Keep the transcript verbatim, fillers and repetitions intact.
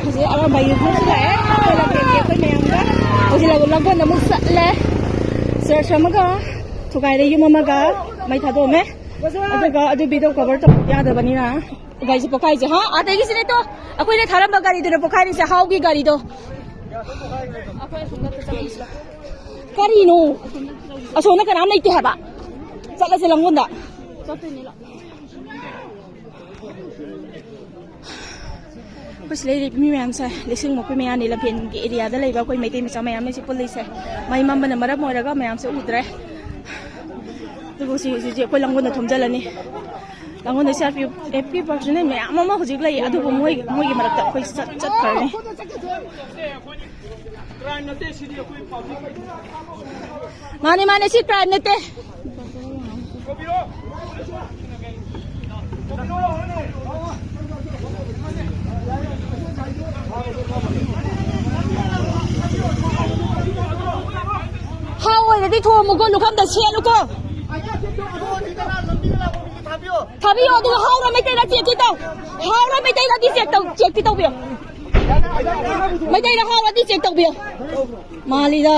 ꯍꯧꯖꯤꯛ ꯑꯔꯥꯝꯕꯥꯏꯒꯤ ꯈꯨꯜꯁꯨ ꯂꯥꯛꯑꯦ꯫ ꯑꯩꯈꯣꯏ ꯂꯝꯐꯦꯜꯒꯤ ꯑꯩꯈꯣꯏ ꯃꯌꯥꯝꯒ ꯍꯧꯖꯤꯛ ꯂꯥꯡꯒꯣꯜꯗ ꯑꯃꯨꯛ ꯆꯠꯂꯦ꯫ ꯆꯔꯆ ꯑꯃꯒ ꯊꯨꯒꯥꯏꯔꯦ, ꯌꯨꯝ ꯑꯃꯒ ꯃꯩ ꯊꯥꯗꯣꯛꯑꯝꯃꯦ꯫ ꯑꯗꯨꯒ ꯑꯗꯨ video cover ꯇꯧꯕ ꯌꯥꯗꯕꯅꯤꯅ ꯒꯥꯔꯤꯁꯦ ꯄꯣꯛꯈꯥꯏꯁꯦ꯫ ꯍꯥ? ꯑꯥꯗꯒꯤꯁꯤꯅꯦ ꯇꯣ, ꯑꯩꯈꯣꯏꯅ ꯊꯥꯔꯝꯕ ꯒꯥꯔꯤꯗꯨꯅ ꯄꯣꯛꯈꯥꯏꯔꯤꯁꯦ, ꯍꯥꯎꯒꯤ ꯒꯥꯔꯤꯗꯣ꯫ ꯀꯔꯤꯅꯣ? ꯑꯁꯣꯝꯗ ꯀꯅꯥꯝ ꯂꯩꯇꯦ ꯍꯥꯏꯕ꯫ ꯆꯠꯂꯁꯦ ꯂꯥꯡꯒꯣꯜꯗ꯫ ꯑꯩꯈꯣꯏ ꯁꯤ ꯂꯩꯔꯤꯕ ꯃꯤ ꯃꯌꯥꯝꯁꯦ ꯂꯤꯁꯤꯡ ꯃꯨꯛꯀꯤ ꯃꯌꯥꯅꯤ, ꯂꯝꯐꯦꯟꯒꯤ ꯑꯦꯔꯤꯌꯥꯗ ꯂꯩꯕ ꯑꯩꯈꯣꯏ ꯃꯩꯇꯩ ꯃꯆꯥ ꯃꯌꯥꯝꯅꯤ ꯁꯤ ꯄꯨꯜꯂꯤꯁꯦ꯫ ꯃꯩ ꯃꯝꯕꯅ ꯃꯔꯝ ꯑꯣꯏꯔꯒ ꯃꯌꯥꯝꯁꯦ ꯎꯗ꯭ꯔꯦ꯫ ꯑꯗꯨꯕꯨ ꯁꯤ ꯍꯧꯖꯤꯛ ꯍꯧꯖꯤꯛ ꯑꯩꯈꯣꯏ ꯂꯥꯡꯒꯣꯜꯗ ꯊꯣꯝꯖꯤꯜꯂꯅꯤ꯫ ꯂꯥꯡꯒꯣꯜꯗ ꯁꯤ ꯑꯥꯔ ꯄꯤ ꯑꯦꯐꯀꯤ ꯄꯥꯔꯁꯣꯅꯦꯜ ꯃꯌꯥꯝ ꯑꯃ ꯍꯧꯖꯤꯛ ꯂꯩ, ꯑꯗꯨꯕꯨ ꯃꯣꯏ, ꯃꯣꯏꯒꯤ ꯃꯔꯛꯇ ꯑꯩꯈꯣꯏ ꯆꯠ-, ꯆꯠꯈ꯭ꯔꯅꯤ꯫ ꯃꯥꯅꯦ, ꯃꯥꯅꯦ, ꯁꯤ ꯀ꯭ꯔꯥꯏꯝ ꯅꯠꯇꯦ꯫ ꯍꯥꯎ ꯑꯣꯏꯔꯗꯤ ꯊꯣꯝꯃꯨꯀꯣ, ꯂꯨꯈꯝꯗ ꯁꯦꯠꯂꯨꯀꯣ꯫ ꯊꯥꯕꯤꯌꯣ, ꯑꯗꯨꯒ ꯍꯥꯎꯔ ꯃꯩꯇꯩꯔ ꯆꯦꯛꯇꯤ ꯇꯧ꯫ ꯍꯥꯎꯔ ꯃꯩꯇꯩꯔꯗꯤ ꯆꯦꯛ ꯇꯧ, ꯆꯦꯛꯇꯤ ꯇꯧꯕꯤꯌꯣ꯫ ꯃꯩꯇꯩꯔ ꯍꯥꯎꯔꯗꯤ ꯆꯦꯛ ꯇꯧꯕꯤꯌꯣ꯫ ꯃꯥꯜꯂꯤꯗ꯫